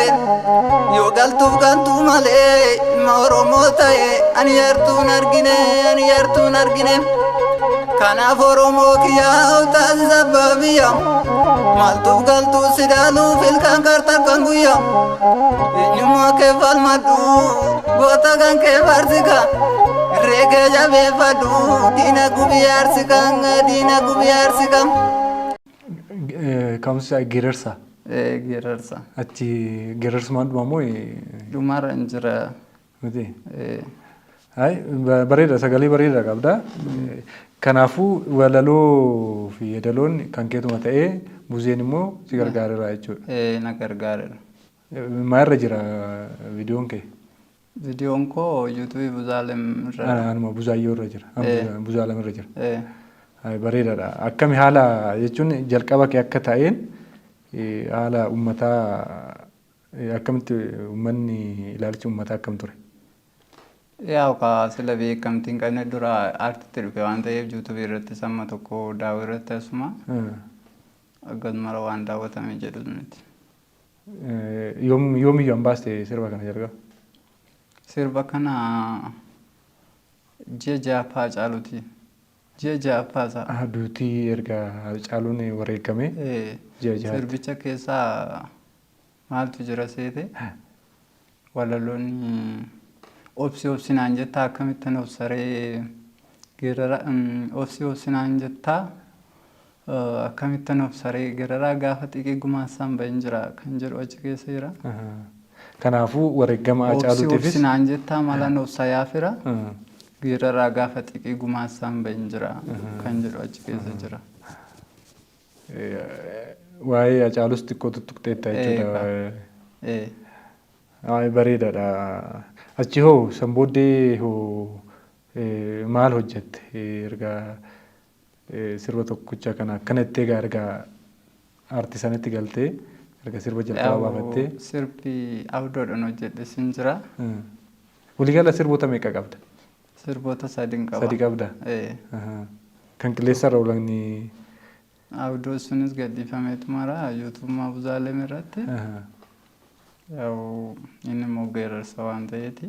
dandeen. Yoo galtuuf galtuu malee ilma Oromoo ta'e ani yartuun argine, ani yartuun argine. Kanaaf Oromoo kiyyaa taasisa abbaa biyya. Maaltuuf galtuu si dhaaluuf ilkaan karta kan guyyaa. Eenyummaa kee falmadhu, goota kan kee faarsika. Irree kee jabeeffadhu, diina gubii aarsika, diina gubii aarsika. Ka'umsi geerarsa. Geerarsa. Achi geerarsumaan dhuma moo? Dhumarra hin jira. Miti. Bareeda, sagalee bareeda qabda. Kanaafuu walaloo fi yeedaloon kan keetuma ta'ee buzeen immoo si gargaareera jechuudha. Na gargaareera. Maalirra jira viidiyoon kee? Viidiyoon koo yuutuubii Buzaalem irra. Anuma Buzaayyoo irra jira. Buzaalem irra jira. Bareedaadha. Akkami haala jechuun jalqaba kee akka ta'een haala uummataa akkamitti, uummanni, ilaalchi uummataa akkam ture? Yaa'u kaa sila beekamtii hin qabne dura aartitti dhufe waan ta'eef yuutuubii irratti samma tokko daawwii irratti asuma akkasumara waan daawwatame jedhu miti. Yoomiyyuu an baaste sirba kana jalqaba? Sirba kana ji'a ja'affaa caaluti. Ji'a ja'affaa isaa. Duutii erga Caaluun wareegame ji'a ja'aatti. Sirbicha keessaa maaltu jira seete? Walaloonni obsi obsinaan jettaa akkamittan obsaree geerara, obsi obsinaan jettaa akkamittan obsaree geeraraa gaafa xiqqee gumaassaan bahin jira kan jedhu achi keessa jira. Kanaafuu wareegama Obsi Caaluutiifis. Obsinaan jettaa malan obsa yaafira geeraraa gaafa xiqqee gumaassaan bahin jira kan jedhu achi keessa jira. Waa'ee Hacaalus xiqqoo tuttuqxeetta jechuudha. Bareedaadha. Achi hoo san booddee hoo maal hojjette erga sirba tokkicha kana akkana jettee egaa erga aartii sanatti galtee, erga sirba jalqaba baafattee? Sirbi abdoodhaan hojjedhe sin jira. Waliigala sirboota meeqa qabda? Sirboota sadin qaba. Sadi qabda? Kan qilleensarra oolan? Abdoo sunis gadhiifameetu mara yuutuumaa Buzaalem irratti. Yaa'u inni immoo geerarsa waan ta'eeti.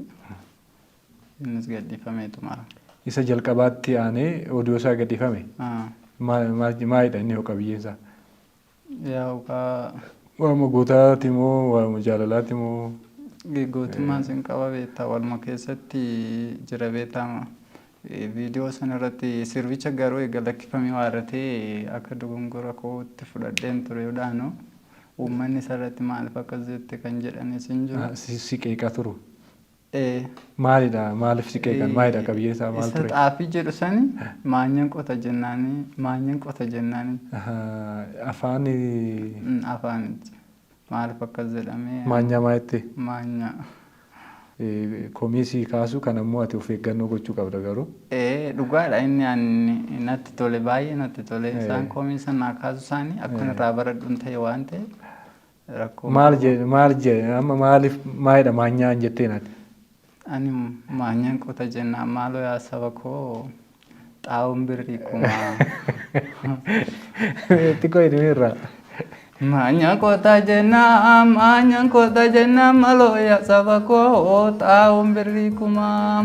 Innis gadhiifameetu mara. Isa jalqabaatti aanee oduu isaa gadhiifame. Maalidha inni hoo qabiyyeen isaa? Yaa'u kaa. Waanuma gootaati moo waanuma jaalalaati moo? Gootummaan sin qaba beektaa, waluma keessatti jira beektaa. Viidiyoo sana irratti sirbicha garuu eega lakkifamee waarratee akka dogongora kootti fudhadheen ture yoodhaanu uummanni isarratti maaliif akkas jette kan jedhanis hin jiru. Si qeeqaa turu? Maalidha? Maaliif si qeeqan? Maalidha qabiyyeen isaa maal Isa ture? Xaafii jedhu sani maanyan qota jennaani, maanyan qota jennaani. Afaan. Afaanichi maaliif akkas jedhamee? Maanyaa maa jette? Maanyaa. Komii sii kaasu kan ammoo ati of eeggannoo gochuu qabda garuu. Dhugaadha, inni ani natti tole, baay'ee natti tole. Isaan komii sana kaasu isaanii akkuma irraa baradhuun ta'e waan ta'eef rakkoo. Maal jedhe, maal jedhe amma, maaliif, maalidha maanyaan jetteen ati? Ani maanyaan qota jennaan maaloo yaa saba koo xaa'oon birrii kumaa. Xiqqoo hidhimee irraa. Maanya qota jennaan, maanyaan qota jennaan maaloo yaa saba koo xaa'oon birrii kumaa.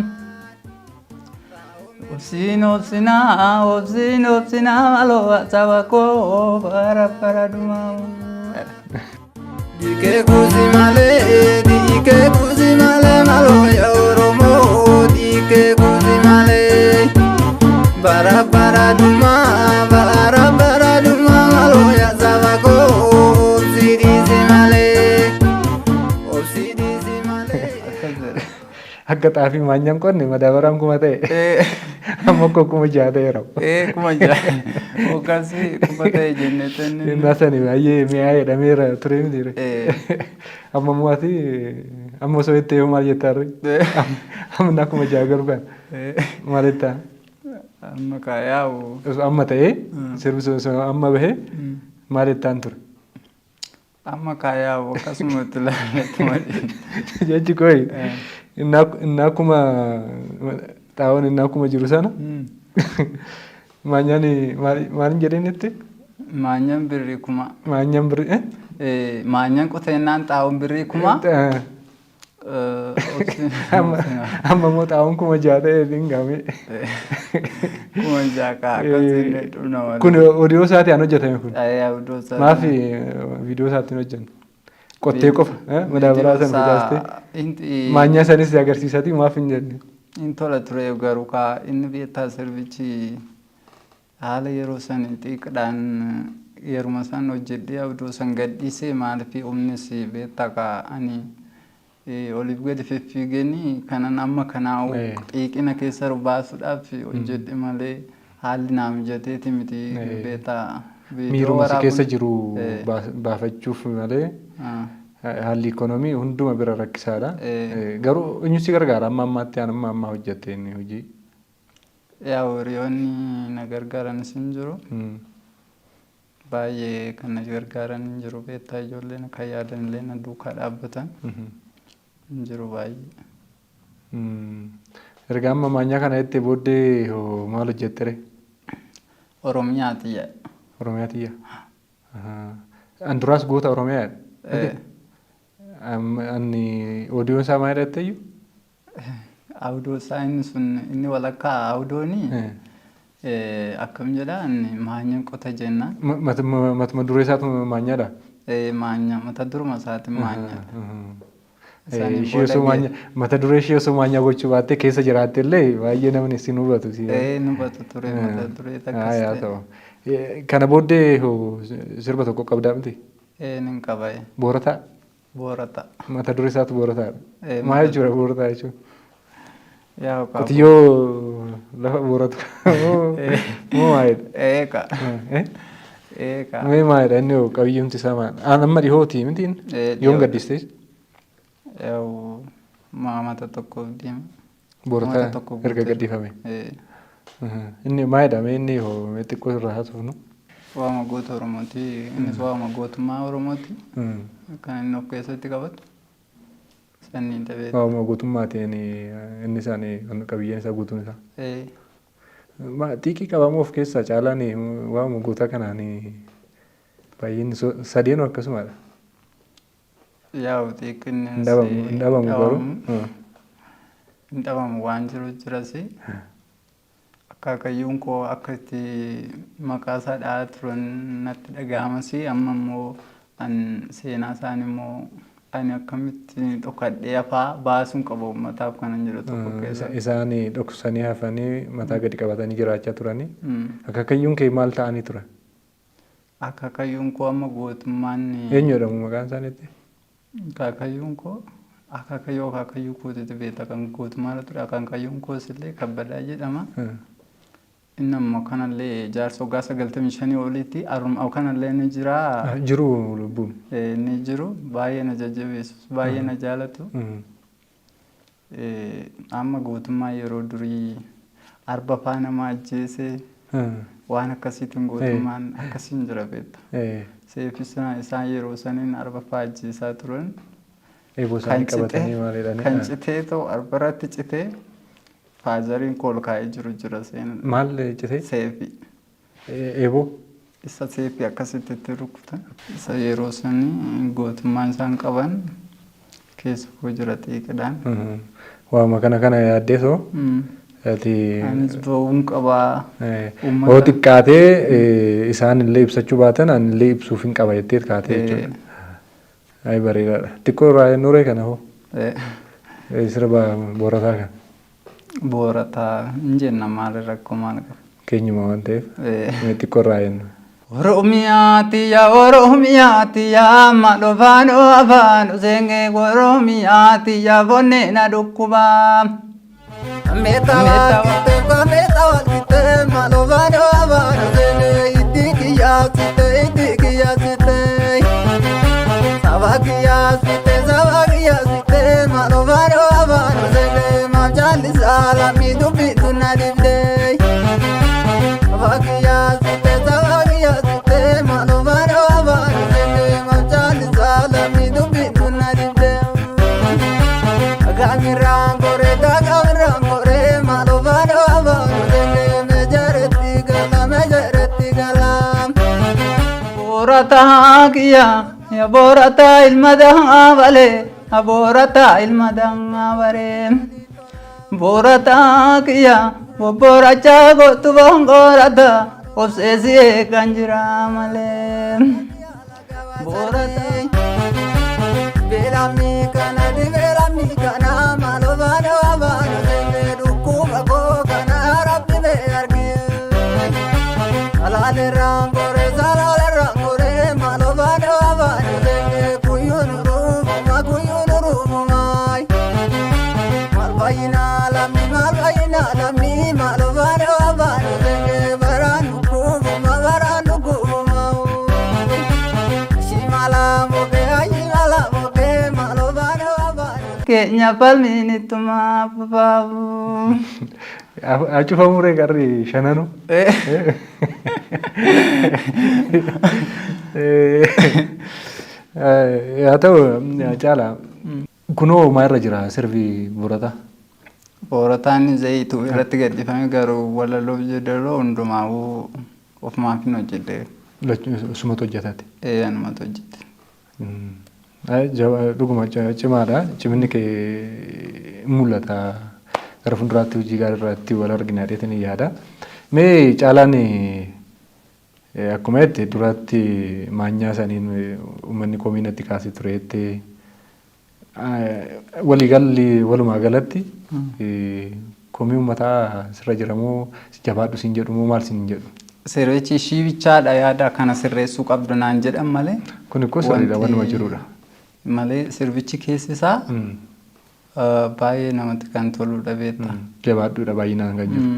Obsiin obsinaa, obsiin obsinaa maaloo yaa saba koo bara bara dhumaa. Dikee kuusi malee, dikee kuusi malee maaloo yaa Oromoo, dikee kuusi malee. Bara bara dhumaa, bara bara dhumaa maaloo yaa saba koo, obsi dhiisi malee. Obsi dhiisi malee. Akkas jedha. Akka xaafii maanyaan qonne madaabaraan 1000 ta'e. Amma akka 6000 ta'eera. 6000. Hoggaasii 1000 ta'e jennee tenne. Innaa sani baay'ee mi'aa jedhameera ture miti. Amma immoo ati amma osoo itti yoo maal jettaa ree? Amma 6000 galu kan maal jettaa? Amma kaa yaa'u. Osoo amma ta'ee sirbi sun osoo amma bahee maal jettaan ture? Amma kaa yaa'u akkasuma itti ilaalletti malee. Jechi kooyi innaa kuma xaa'oon innaa kuma jiru sana maanyaan maalin jedheen itti? Maanyaan birrii kuma. Maanyaan birrii. Maanyaan qotennaan xaa'oon birrii 1000. Amma immoo xaa'oon 6000 ta'ee hin gaame. 6000 kaa akkasiin dhumna malee. Kun odiyoo isaatiin an hojjetame kun. Odoo isaatiin. Maaf viidiyoo isaatiin hojjennu? Qottee qofa madaabaraa sana facaastee. Maanyaa sanis agarsiisatii maaf hin jenne? In tola ture garuu kaa inni beektaa sirbichi haala yeroo san xiiqidhaan yeruma san hojjedhee odoo san gadhiisee maaliif humnis beektaa kaa ani oliif gadi fiffiiganii kanan amma kanaa xiiqina keessa baasuudhaaf hojjedhe malee haalli naa mijateeti miti beektaa. Miiruma si keessa jiru baafachuuf malee haalli ikoonoomii hunduma bira rakkisaadha. Garuu eenyu si gargaara amma ammaatti aan amma ammaa hojjette inni hojii? Yaa hiriyoonni na gargaaranis hin jiru. Baay'ee kan na gargaaran hin jiru beektaa ijoolleen kan yaadan illee na duukaa dhaabbatan hin jiru baay'ee. Erga amma maanyaa kana jettee booddee maal hojjette ree? Oromiyaa tiyya. Oromiyaa tiyya. An duraas goota Oromiyaa. Ani odiyoon isaa maal jedhatte iyyuu? Awudoo isaa inni sun inni walakkaa awudooni akkam jedhaa inni maanyaan qota jennaan. Matuma duree isaatu maanyaadha? Maanya mata duruma isaati maanyaadha. Ishee osoo maanya mata duree ishee osoo maanyaa gochuu baattee keessa jiraatte illee baay'ee namni si hubatu. Nu hubatu ture mata duree takkas ta'e. Kana booddee sirba tokko qabdaa miti? Nin qaba. Boorataa? Boorataa. Mata duree isaatu boorataadha. Maal jechuudha boorataa jechuun? Qotiyyoo lafa booratu moo maalidha? Eeka. Eeka. Mee maalidha inni hoo qabiyyumti isaa maal? Aan amma dhihootii mitiin? Yoom gaddistee? Yaa'u mata tokkoof deema. Boorataa erga gaddifame. Inni maalidha mee inni hoo mee xiqqoo irraa haasofnu? Waama goota Oromooti. Innis waama gootummaa Oromooti. Kan inni of keessatti qabatu. Sanniin ta'ee. Waama gootummaatiin inni isaanii qabiyyeen isaa guutuun isaa. Xiiqii qabamu of keessaa caalaan waama goota kanaan baay'een sadeenu akkasumadha. Yaa'u xiiqinni. Hin dhabamu garuu. Hin dhabamu waan jiru jiras. Akaakayyuun koo akka itti maqaa isaa dha'aa turan natti dhaga'amas amma immoo an seenaa isaan immoo ani akkamitti dhokadhee hafaa baasuun qaba uummataaf kanan jedhu tokko keessa. Isaan dhoksanii hafanii mataa gadi qabatanii jiraachaa turanii. Akaakayyuun kee maal ta'anii turan? Akaakayyuun koo amma gootummaan. Eenyu jedhamu maqaan isaaniitti? Akaakayyuun koo akaakayyuu akaakayyuu kootiitu beekta kan gootummaarra ture akaakayyuun koos illee kabbadaa jedhama. Inni ammoo kanallee jaarsa waggaa 95 olitti kanallee ni jira. Jiru lubbuun. Ni jiru baay'ee na jajjabeessus baay'ee na jaalatu. Amma gootummaa yeroo durii arba faa nama ajjeese waan akkasiitiin gootummaan akkasiin jira beekta. Seefisaan isaan yeroo saniin arba faa ajjeesaa turan. Eeboo isaanii qabatanii maal jedhanii? Kan citee ta'u arbarratti citee faazariin kool kaa'ee jiru jira seenaa. Maal citee? Seefii. Eeboo? Isa seefii akkasitti itti rukutan. Isa yeroo sanii gootummaan isaan qaban keessa koo jira xiiqidhaan. Waama kana kana yaaddee soo? Anis ba'uun qabaa. Hoo xiqqaatee isaan illee ibsachuu baatan ani illee ibsuuf hin qaba jettee kaatee jechuudha. Ay bareedaadha. Xiqqoo irraa nuree kana hoo? Sirba boorataa kana. Boorataa hin jenna maal rakkoo maal qaba? Keenyuma waan ta'eef. Xiqqoo irraa jenna. Oromiyaa tiyya Oromiyaa tiyya amma dhufaanoo afaan Useenqee Oromiyaa tiyya bonnee na dhukkuba. Boorataa kiyya ya Boorataa ilma daabalee boorataa ilma daabalee boorataa kiyya bobboorachaa gootu boongoorata obseesee kan jira malee. Boorataa. Beelamni kana beelamni kana maaloo baana baana seenne dhukkuba koo kana rabbi mee argee. Salaalerraan goree salaalerraan goree maaloo baana baana seenne kuyyuun ruufuma kuyyuun ruufuma. Maal baay'inaa lamni maal baay'inaa lamni maaloo baana baana seenne baraan dhukkubuma baraan dhukkubuma. Shimala moge ayimala moge maaloo baana baana. Keenya falmiin ittuma fufaafu. Acufamuree qarri shananu. Haa ta'u, Caala, kunoo maalirra jira sirbi Boorataa? Boorataan zayituu irratti gadhiifame, garuu walaloof jedhaloo hundumaa'uu ofumaaf hin hojjedhe. Sumatu hojjetate. Ee, anumatu hojjete. Dhuguma cimaadha. Ciminni kee mul'ata. Gara fuulduraatti hojii gaarii irratti wal argina jedheetiin yaada. Mee Caalaan, akkuma jette duratti maanyaa saniin uummanni komii natti kaasee ture jettee, waliigalli walumaa galatti komii uummataa sirra jiramoo, jabaadhu siin jedhu moo, maal siin jedhu? Sirrichi ishii bichaadha, yaada kana sirreessuu qabdu naan jedhan malee. Kun ikkoo sirriidha, wanuma jirudha. Malee sirbichi keessi isaa baay'ee namatti kan toludha, beektaa. Jabaadhuudha baay'inaan kan jiru.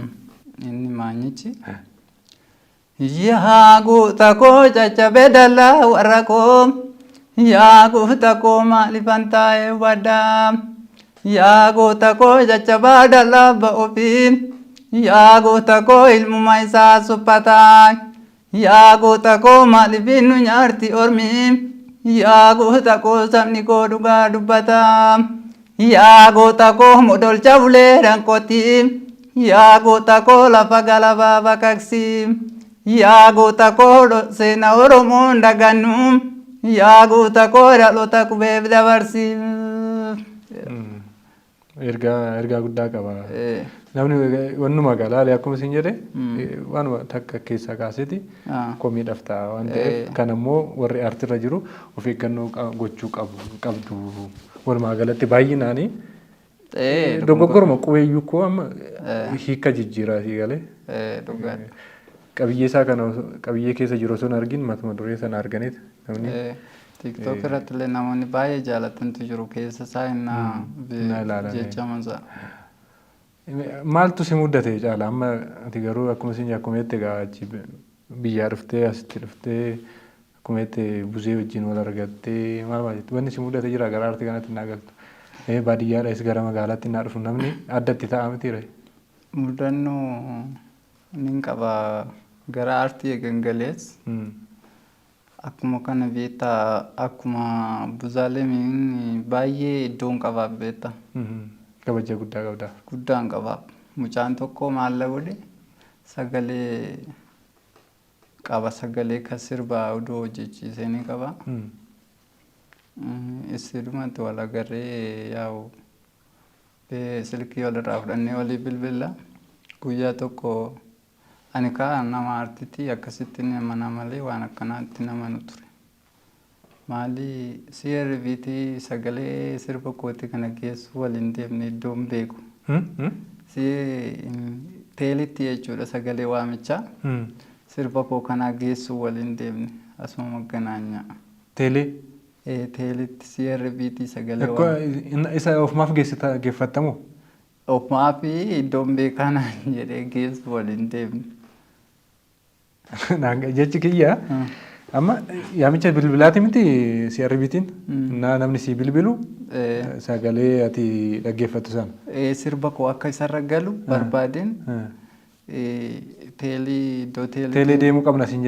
Inni maanyichi. Yaa goota koo caccabe dallaa warra koo, yaa goota koo maaliifan taa'ee hubadhaa, yaa goota koo caccabaa dallaa ba'uufi, yaa goota koo ilmuma isaa suphataa, yaa goota koo maaliif nu nyaarti ormi, yaa goota koo sabni koo dhugaa dubbataa, yaa goota koo modolcha bulee danqotti, yaa goota koo lafa galabaa baqaqsi, yaa goota koo seenaa Oromoon dagannu, yaa goota koo dhaloota qubeef dabarsi. Ergaa guddaa qaba. Namni wannuma galaalee akkuma isin jedhe waanuma takka keessaa kaaseeti komiidhaaf ta'a waan ta'eef, kan ammoo warri aartirra jiru of eeggannoo gochuu qabdu. Walumaa galatti baay'inaanii dogoggoruma qubeeyyuu koo amma hiika jijjiiraa sii galee. Qabiyyee isaa kana, qabiyyee keessa jiru osoo hin argin matuma duree sana arganiit namni. TikTok irratti illee namoonni baay'ee jaalatantu jiru, keessa isaa hin jechaman isaa. Maaltu si mudate, Caala? Amma ati garuu akkuma isin akkuma jette egaa achi biyyaa dhuftee asitti dhuftee, akkuma jette Buzee wajjin wal argattee, maal maal jette, wanni si mudate jira gara aartii kanatti naa galtu. Baadiyyaadhaas gara magaalaatti naa dhufu namni adda itti ta'a miti ree? Mudannoo nin qaba. Gara aartii eegan galees akkuma kana beektaa, akkuma Buzaalemiin baay'ee iddoon qabaaf, beektaa. Kabaja guddaa qabda. Guddaan qabaaf. Mucaan tokko maalla godhe, sagalee qaba, sagalee kan sirbaa odoo hojjechiisee ni qaba. Isidhumatti wal agarree, yaa'u silkii walirraa fudhannee walii bilbilla. Guyyaa tokko ani kaa nama aartiitti akkasitti mana malee waan akkanaatti nama nu ture. Maali CRBT sagalee sirba kooti kana geessu waliin deemne, iddoon beeku. Teelitti jechuudha, sagalee waamichaa. Sirba koo kanaa geessu waliin deemne asuma magganaanyaa. Teelee? Teelitti CRBT sagalee waamichaa. Isa ofumaaf geeffattamoo? Ofumaa fi iddoon beekaa naan jedhee geessu waliin deemne. Jechi kiyya amma yaamicha bilbilaati miti CRBtiin? Namni si bilbilu sagalee ati dhaggeeffattu sana. Sirba koo akka isarra galu barbaadeen teelii iddoo teelii. Teelee deemuu qabna siin jedhe.